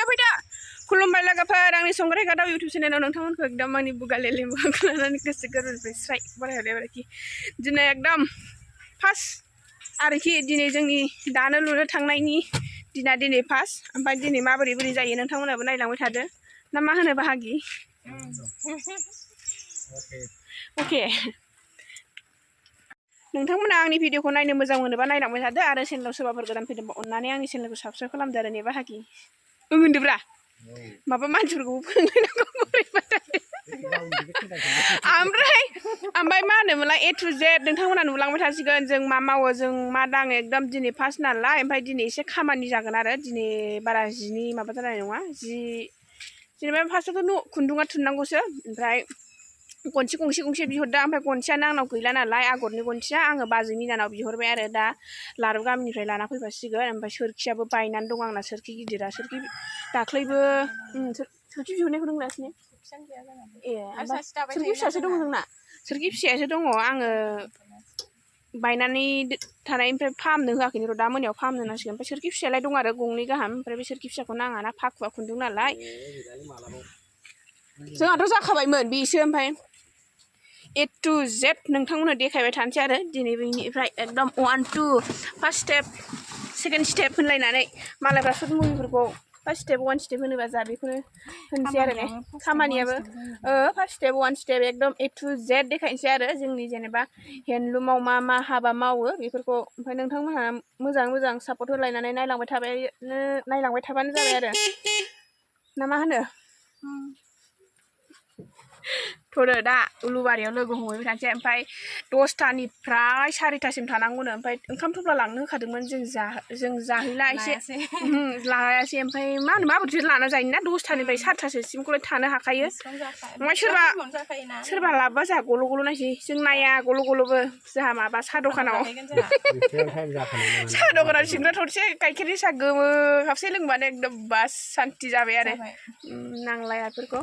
फैदा खुलुमबाय लोगोफोर आंनि संग्राय गादाव इउटुब चेनेलाव नोंथांमोनखौ एकदम आंनि बुगाले लेम्बुखौ लानानै गोसो गोरबोनिफ्राय स्राय बरायहरबाय आरोखि दिनै एकदम फार्स्ट आरोखि दिनै जोंनि दानो लुनो थांनायनि दिना दिनै फार्स्ट ओमफ्राय दिनै माबोरै बोरै जायो नोंथांमोनाबो नायलांबाय थादो ना मा होनो बाहागि अके नोंथांमोना आंनि भिडिअखौ नायनो मोजां मोनोबा नायलांबाय थादो आरो चेनेलाव सोरबाफोर गोदान फैदोंबा अननानै आंनि चेनेलखौ साबस्क्राइब खालामदो आरो नेबा हागि होनदोब्रा माबा मानसिफोरखौ फोरोंनांगौ ओमफ्राय मा होनोमोनलाय ए टु जेड नोंथांमोना नुलांबाय थासिगोन जों मा मावो जों मा दाङो एकदम दिनै फार्स्ट नालाय ओमफ्राय दिनै एसे खामानि जागोन आरो दिनै बारा जिनि माबा जानाय नङा जि जेनेबा फार्स्टआवथ' खुन्दुङा थुननांगौसो ओमफ्राय गनसि गंसे बिहरदा ओमफ्राय गनसियानो आंनाव गैला नालाय आगरनि गनसिया आङो बाजै मिनानाव बिहरबाय आरो दा लारु गामिनिफ्राय लाना फैफासिगोन ओमफ्य सोरखियाबो बायनानै दं आंना सोरखि गिदिरा सोरखि दाख्लैबो सोरखि बिहरनायखौ रोंलासिनो ए सोरखि फिसासो दङ जोंना सोरखि फिसायासो दङ आङो बायनानै थानायनिफ्राय फाहामनो होआखैनो र' दा मोनायाव फाहामनो नांसिगोन ओमफ्राय सोरखि फिसायालाय दं आरो गंनै गाहाम ओमफ्राय बे सोरखि फिसाखौ नाङाना फाखुवा खुन्दुं नालाय जोंहाथ' जाखाबायमोन बेसो ओमफ्राय ए टु जेड नोंथांमोननो देखायबाय थानोसै आरो दिनै बेनिफ्राय एकदम 1 2 फार्स्ट स्टेप सेकेन्ड स्टेप होनलायनानै मालायफ्रा सर्ट मुभिफोरखौ फार्स्ट स्टेप 1 स्टेप होनोबा जा बेखौनो होनसै आरो ने खामानियाबो फार्स्ट स्टेप 1 स्टेप एकदम ए टु जेड देखायनोसै आरो जोंनि जेनेबा हेन्दलुमाव मा हाबा मावो बेफोरखौ ओमफ्राय नोंथांमोनहा मोजां सापर्ट होलायनानै नायलांबाय थाबानो जाबाय आरो ना मा होनो थ'रो दा उलुबारियाव लोगो हमहैबाय थानोसै ओमफ्राय 10थानिफ्राय 4थासिम थानांगौनो ओमफ्राय ओंखाम थफ्ला लांनो होखादोंमोन जों जाहैला एसे लायासै ओमफ्राय मा होनो माबोरैथो लाना जायोना 10थानिफ्राय 4थासिमखौलाय थानो हाखायो ओमफ्य सोरबा लाबोबा जोंहा गल' गल' नायसै जों नाया गल' गल'बो जोंहा माबा साहा दखानाव सिंग्रा थरसे गाइखेरनि साहा गोमो खापसे लोंबानो एकदम बास सान्ति जाबाय आरो नांलायाफोरखौ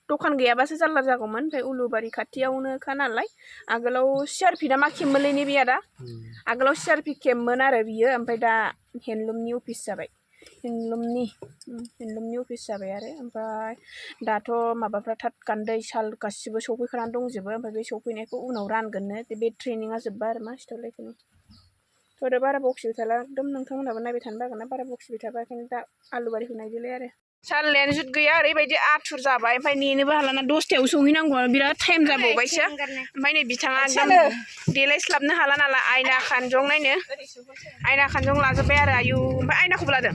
दखान गैयाबासो जारला जागौमोन ओमफ्राय उलुबारि खाथियावनोखा नालाय आगोलाव सिआरपि ना मा खेबमोनलै ने बियो दा आगोलाव सिआरपि खेबमोन आरो बियो ओमफ्राय दा हेन्दलुमनि अफिस जाबाय हेन्दलुमनि अफिस जाबाय आरो ओमफ्राय दाथ' माबाफ्रा थाट गान्दै साल गासिबो सफैखानानै दंजोबो ओमफ्राय बे सफैनायखौ उनाव रानगोननो बे ट्रेनिङा जोब्बा आरो मा सिथरलायखौनो थ'रो बारा बखिबाय थाला एकदम नोंथांमोनहाबो नायबाय थानो बागोन ना बारा बखिबाय थाबा ओंखायनो दा आलुबारिखौ नायदोलाय आरो सालायानो जुद गैया ओरैबायदि आथुर जाबाय ओमफ्राय नेनोबो हालाना 10थायाव सहैनांगौ बिराद टाइम जाबावबायसो ओमफ्राय नै बिथाङा एकदम देलायस्लाबनो हाला नालाय आयना खानजं नायनो आयना खानजं लाजोब्बाय आरो आयु ओमफ्राय आयनाखौबो लादों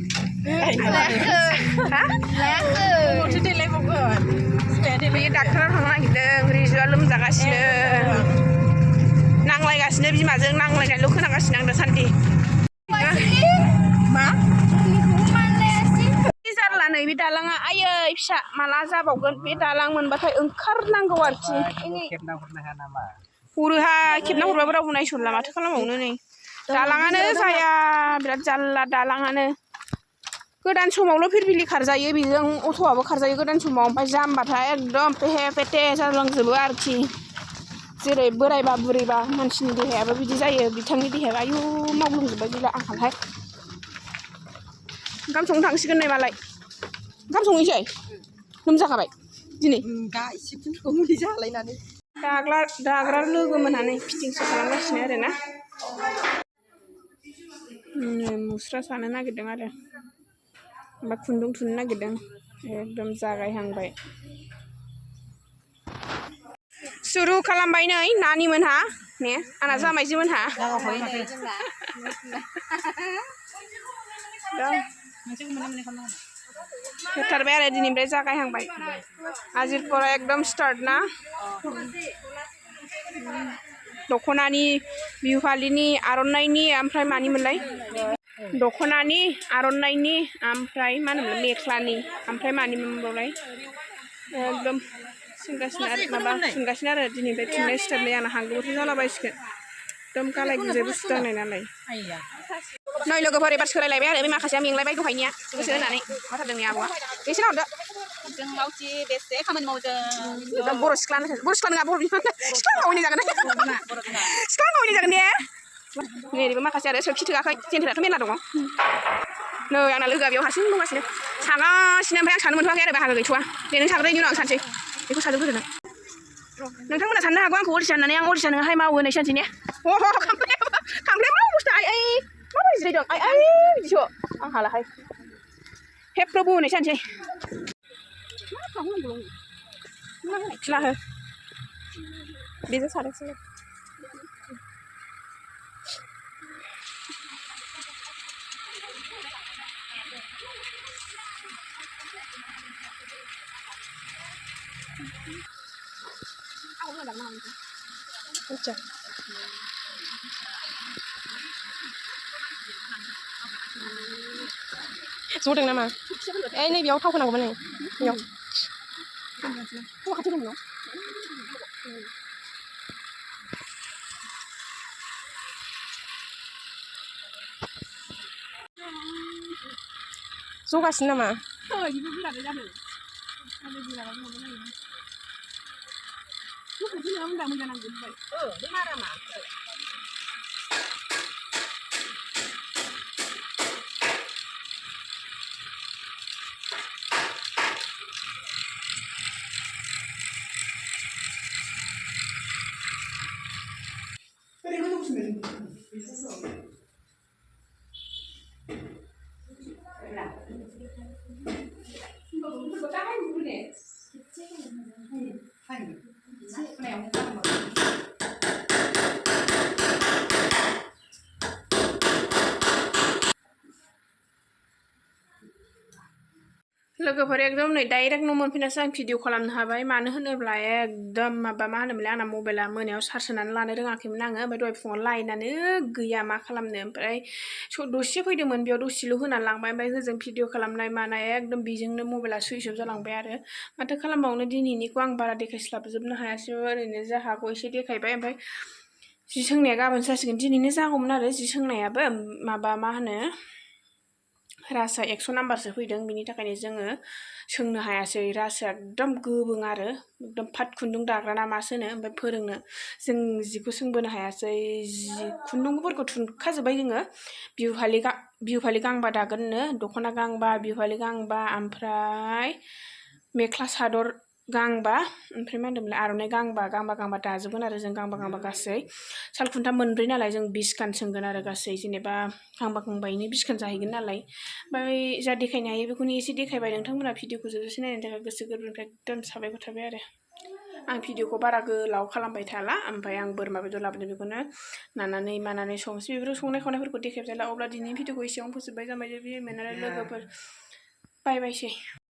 बे डाक्टाराव थांनो नागिरदों रिजुआ लोमजागासिनो नांलायगासिनो बिमाजों नांलायनायल' खोनागासिनो आं दासान्दि मा जारला नै बे दालाङा आयै फिसा माला जाबावगोन बे दालां मोनबाथाय ओंखारनांगौ आरोखि हरोहाय खेबना हरबाबो रावबो नायसनला माथो खालामबावनो नै दालाङानो जाया बिराद जारला दालाङानो गोदान समावल' फिरफिलि खारजायो बेजों अट'आबो खारजायो गोदान समाव ओमफ्राय जामबाथाय एकदम पेहे पेटे जालांजोबो आरोखि जेरै बोरायबा बुरैबा मानसिनि देहायाबो बिदि जायो बिथांनि देहायाबो आयु मावग्लुंजोब्बाय गैला आंहालाय ओंखाम संनो थांसिगोन नै मालाय ओंखाम संहैसै लोमजाखाबाय दिनै मुलि जालायनानै दाग्रा लोगो मोननानै फिटिंसो खालामगासिनो आरो ना मुस्रा सानो नागिरदों आरो बा खुन्दुं थुननो नागिरदों एकदम जागायहांबाय सुरु खालामबाय नै नानि मोनहा ने आंना जामायजो मोनहा होथारबाय आरो दिनैनिफ्राय जागायहांबाय आजिरफोरा एकदम स्टार्ट ना दख'नानि बिहु फालिनि आर'नाइनि ओमफ्राय मानिमोनलाय दख'नानि आर'नाइनि ओमफ्राय मा होनोमोन मेख्लानि ओमफ्राय मानिमोनबावलाय एकदम सोंगासिनो आरो दिनैनिफ्राय थुननाय स्टार्ट नै आंना हांगोबोथ' जालाबायसिगोन एकदम गालाय गुजाय बुस्थु दांनाय नालाय नै लोगोफोर एबार सोलायलायबाय आरो बे माखासेया मेंलायबाय दहायनिया गोसो होनानै माथारदों नै आब'आ एसे हरदो जों मावथि बेसे खामानि मावदों एकदम बर' सिख्ला नङा बर' बिफां सिख्ला मावैनि जागोन सिख्ला मावैनि जागोन दे नै ओरैबो माखासे आरो सोरखि थोआखै जेन्थेराथ' मेरला दङ नै आंना लोगोआ बेयाव हारसिं दंगासिनो सागासिनो ओमफ्राय आं सानो मोनथ'वाखै आरो बाहागो गैथ'वा दे नों साग्रोनायनि उनाव आं सानसै बेखौ साजोबग्रोदो नों नोंथांमोना साननो हागौ आंखौ अलसिया होननानै आं अलसिया नोहाय मावो होननाय सानसै ने खामफ्लाया मा बुस्थु आइ माबोरै जिरायदों आइ बिदिसो आं हालाहाय हे प्रभु होननाय सानसै मा खालामनांगौ मा होनाय हो बेजों सादोंसै Udah. Sudah nama. Ini biar tahu kenapa nih. Biar. Kok kacau dong? Suka sih nama. Oh, ibu bilang ada nih. Ada bilang ada mana ini. Lu kerja kamu nggak mau jalan gue. Oh, di mana mah? लोगोफोर एकदम नै direct न' मोनफैनासो आं video खालामनो हाबाय मानो होनोब्ला एकदम माबा मा होनोमोनलाय आंना मबाइला मोनायाव चार्ज होनानै लानो रोङाखैमोन आङो ओमफ्राय दहाय फुङाव लाइनानो गैया मा खालामनो ओमफ्राय दसे फैदोंमोन बेयाव दसेल' होनानै लांबाय ओमफ्राय होजों भिडिअ खालामनाय मानाय एकदम बेजोंनो मबाइला सुइच अफ जालांबाय आरो माथो खालामबावनो दिनैनिखौ आं बारा देखायस्लाबजोबनो हायासै ओरैनो जा हागौ एसे देखायबाय ओमफ्राय जि सोंनाया गाबोन जासिगोन दिनैनो जागौमोन आरो जि सोंनायाबो माबा मा होनो रासोआ 100 नाम्बारसो फैदों बिनि थाखायनो जोङो सोंनो हायासै रासोआ एकदम गोबों आरो एकदम फाट खुन्दुं दाग्रा ना मासोनो ओमफ्राय फोरोंनो जों जिखौ सोंबोनो हायासै जि खुन्दुंफोरखौ थुनखाजोब्बाय जोङो बिहु फालि गांबा दागोननो दख'ना गांबा बिहु फालि गांबा ओमफ्राय मेख्ला सादर गांबा ओमफ्राय मा होनदोंमोनलाय आर'नाइ गांबा दाजोबगोन आरो जों गांबा गासै साल खुन्था मोनब्रै नालाय जों 20 खान सोंगोन आरो गासै जेनेबा गांबायैनो 20 खान जाहैगोन नालाय ओमफ्राय जा देखायनो हायो बेखौनो एसे देखायबाय नोंथांमोना भिडिअखौ जोबजासे नायनायनि थाखाय गोसो गोरबोनिफ्राय एकदम साबायखर थाबाय आरो आं भिडिअखौ बारा गोलाव खालामबाय थाला ओमफ्राय आं बोरमा बेदर लाबोदों बेखौनो नानानै मानानै संसै बेफोर संनाय खावनायफोरखौ देखायबाय अब्ला दिनैनि भिडिअखौ एसेयावनो फोजोबबाय जाबाय लोगोफोर बाय बायसै